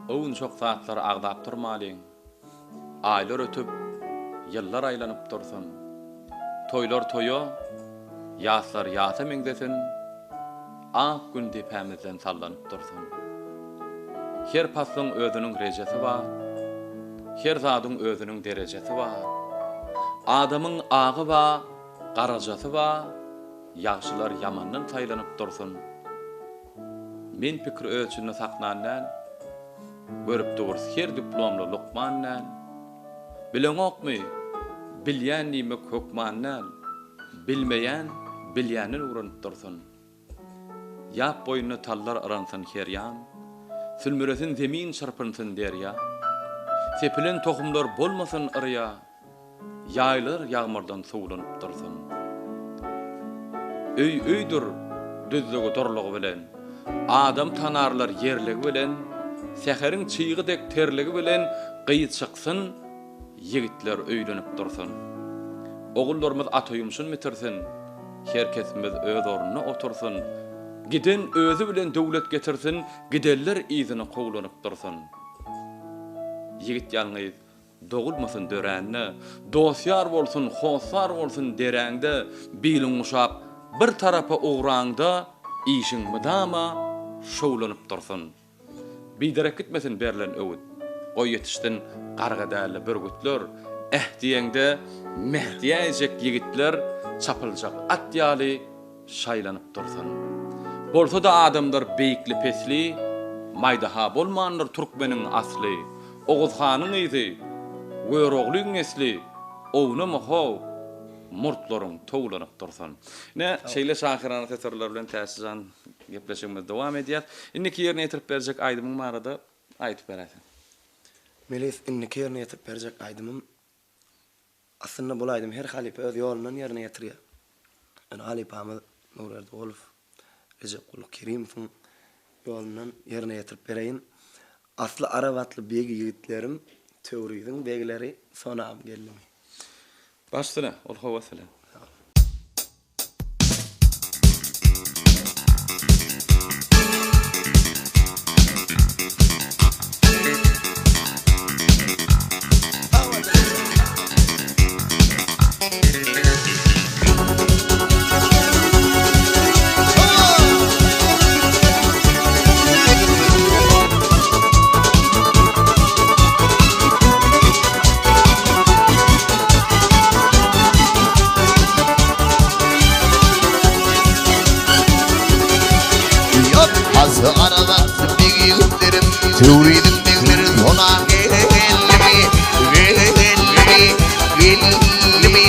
Owunjak zatlary agzap durmalyň. Aýlar ötüp, ýyllar aýlanyp dursun. Toýlar toýa, ýaslar ýasa meňzesin, Ak gün depämizden sallanyp dursun. Her paslyň özüniň rejesi bar, Her zadyň özüniň derejesi bar. Adamyň agy bar, garajasy bar, Ýagşylar ýamandan saýlanyp dursun. Men pikir öz içinde saklan däl, Görüp durus her diplomly lukman däl. Bileňokmy, bilýän diýmek hökman däl, Bilmeýän bilýänden öwrenip dursun. Ýap boýunda tallar yransyn her ýan, Sülmüresin zemin çyrpynsyn derýa. Sepilen tohumlar bolmasyn yrýa, Ýaýlalar ýagmyrdan suwlanyp dursun. Öý öýdür düzlügi durlugy bilen, Adam tanarlar ýerligi bilen, Säheriň çygy dek terligi bilen Gyz çyksyn, ýigitler öýlenip dursun. Ogullarymyz ata ýumşun bitirsin, Her kesimiz öz ornuna otursyn. Giden özi bilen döwlet getirsin, Gidenler yzyna kowlanyp dursun. Ýigit ýalňyz Dogulmasyn dörände, Dost-ýar bolsun, hossar bolsun deräňde, Biliň guşap, bir tarapa ugraňda, Işiň mydama şowlanyp dursun. Biderek gitmesin berlen öwüt, Goý ýetişsin garga däl-de bürgütler, Eh diýeňde, meh diýäýjek ýigitler Çapyljak at ýaly şaýlanyp dursun. Bolsa-da adamlar beýikli-pesli, Maýda-ha bolmandyr türkmeniň asly. Oguz hanyň yzy, Göroglyň nesli, Ownama-how, murtlaryň towlanyp dursun. Ine, şeýle şahyrana setirler bilen Täçjan gepleşigimizi dowam edýäs. Indiki ýerine ýetirip berjek aýdymyň barada aýdyp beräýseň. Melis, indiki ýerine ýetirip berjek aýdymym Aslynda bul aýdymy her halypa öz ýolundan ýerine ýetirýär. Ýöne halypamyz Nurberdi Gulow, Rejepguly Kerimowyň ýolundan ýerine ýetirip bereýin. Asly arap atly beg ýigitlerim, Töwriziň begleri sonam geldimi? Baş üstüne, ol höwes bilen. Töwriziň begleri sona geldimi, geldimi, geldimi?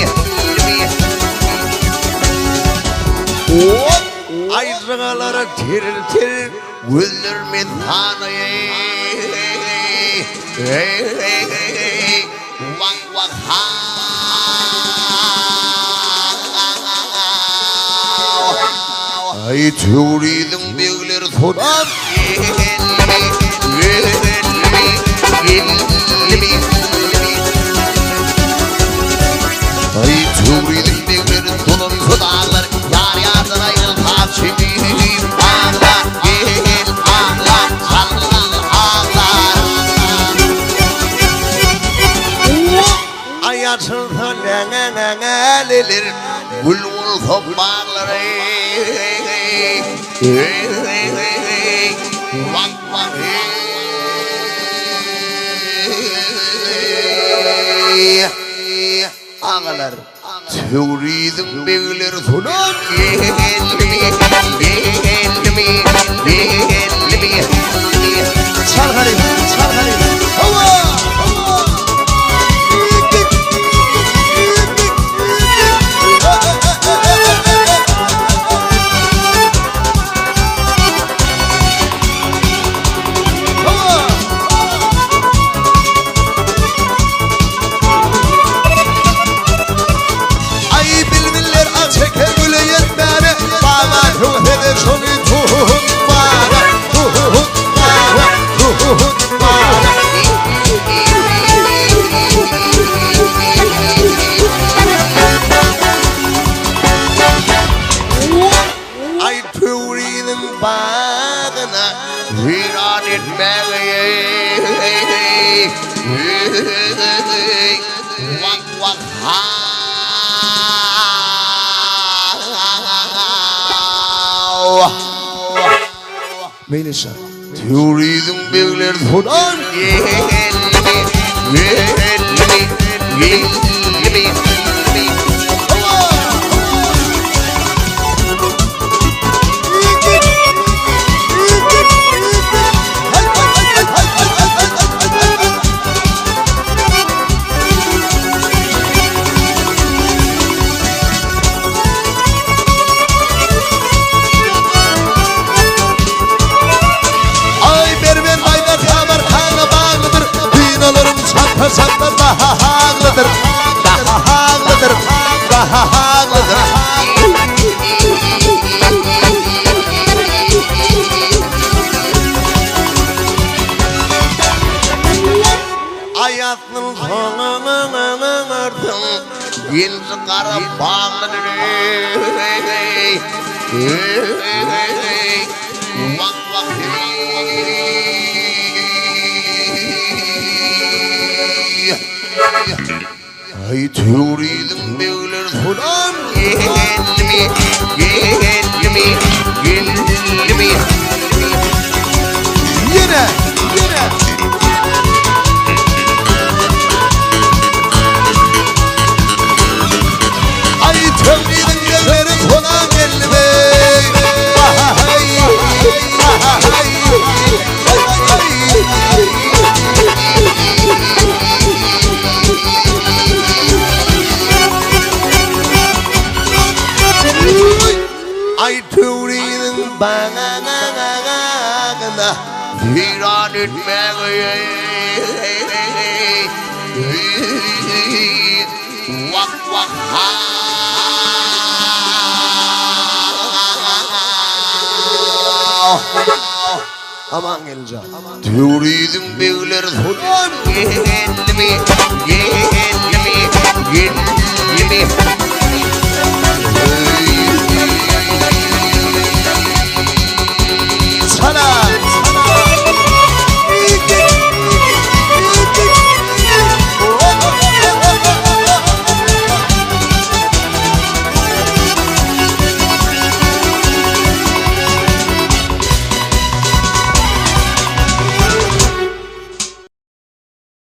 Hop! Aýjagalara ter-ter, gözlerimi sanaýyn. Wah wah ha. Aý Töwriziň begleri sonam geldimi, geldimi, geldimi? Aý Töwriziň begleri dolansa daglar, ýar-ýardan aýrylsa çemin baglar, gel agla, çal aglar. Aý açylsa läläläläler, gül bolsa baglar eý, eý, wah wah eý. Agalar, Töwriziň begleri sonam geldimi, geldimi, geldimi? Çal halypa, çal halypa. Hawa! Aý bilbiller ah çeker güle ýetmäne, Baba sögse-de şony tutmana. Weýran etmäge Wah wah haw. Meýleşa. Töwriziň begleri solan geldimi, geldimi, geldimi? Aý mermen baýlar Samarkanda baglydyr, Synalaryň çarpa-çarpa baglydyr, Baglydyr, baglydyr. Aý aslyň soňuňyňyňyňyrsyň, Geldi gara baglydyr eý, eý, Wah, wah, eý. Aý Töwriziň begleri salam geldimi, geldimi, geldimi? Ýene, ýene. Aý Töwriziň begleri salam geldimi? Aý, aý, aý. Aý Töwriziň bagyna Weýran etmäge Wah wah haw. Aman gelinjan. Töwriziň begleri solan geldimi, geldimi, geldimi?